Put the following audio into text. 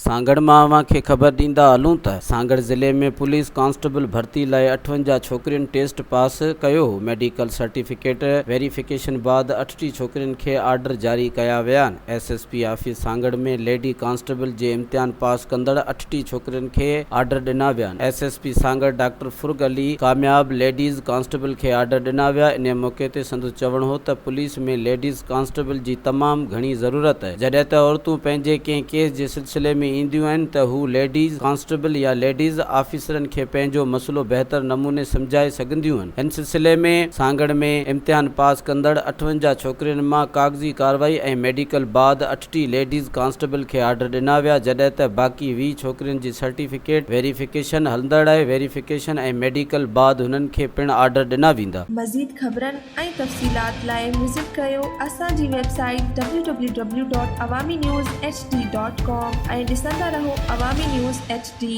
سانگهڙ مان اوهان کي خبر ڏيندا هلون ته سانگهڙ ضلعي ۾ پوليس ڪانسٽيبل ڀرتي لاء 58 ڇوڪرين ٽيسٽ پاس ڪيو هو، ميڊيڪل سرٽيفڪيٽ ويريفڪيشن بعد 38 ڇوڪرين کي آرڊر جاري ڪيا ويا آهن. S S P office Sanghar ۾ lady constable جي امتحان پاس ڪندڙ 38 ڇوڪرين کي آرڊر ڏنا ويا آهن. S S P Sanghar doctor Farrukh Ali ڪامياب ليڊيز ڪانسٽيبل کي آرڊر ڏنا ويا، انهي موقعي تي سندس چوڻ هو ته پوليس ۾ ليڊيز ڪانسٽيبل جي تمام گهڻي ضرورت آهي. جڏهن ته عورتون پنهنجي ڪنهن ڪيس جي سلسلي ۾ اينديون آهن ته هو ليڊيز ڪانسٽيبل يا ليڊيز آفيسرن کي پنهنجو مسئلو بهتر نموني سمجهائي سگهنديون آهن. هن سلسلي ۾ سانگهڙ ۾ امتحان پاس ڪندڙ 58 ڇوڪرين مان ڪاغذي ڪارروائي ۽ ميڊيڪل بعد 38 ليڊيز ڪانسٽيبل کي آرڊر ڏنا ويا جڏهن ته باقي 20 ڇوڪرين جي سرٽيفڪيٽ ويريفڪيشن هلندڙ آهي ويريفڪيشن ۽ ميڊيڪل بعد هنن کي پڻ آرڊر ڏنا ويندا. مزيد خبرن ۽ تفصيلات لاء وزٽ ڪريو اسان جي website W W W dot Awami news H D dot com ۽ ڏسندا رهو عوامي نيوز ايڇ ڊي.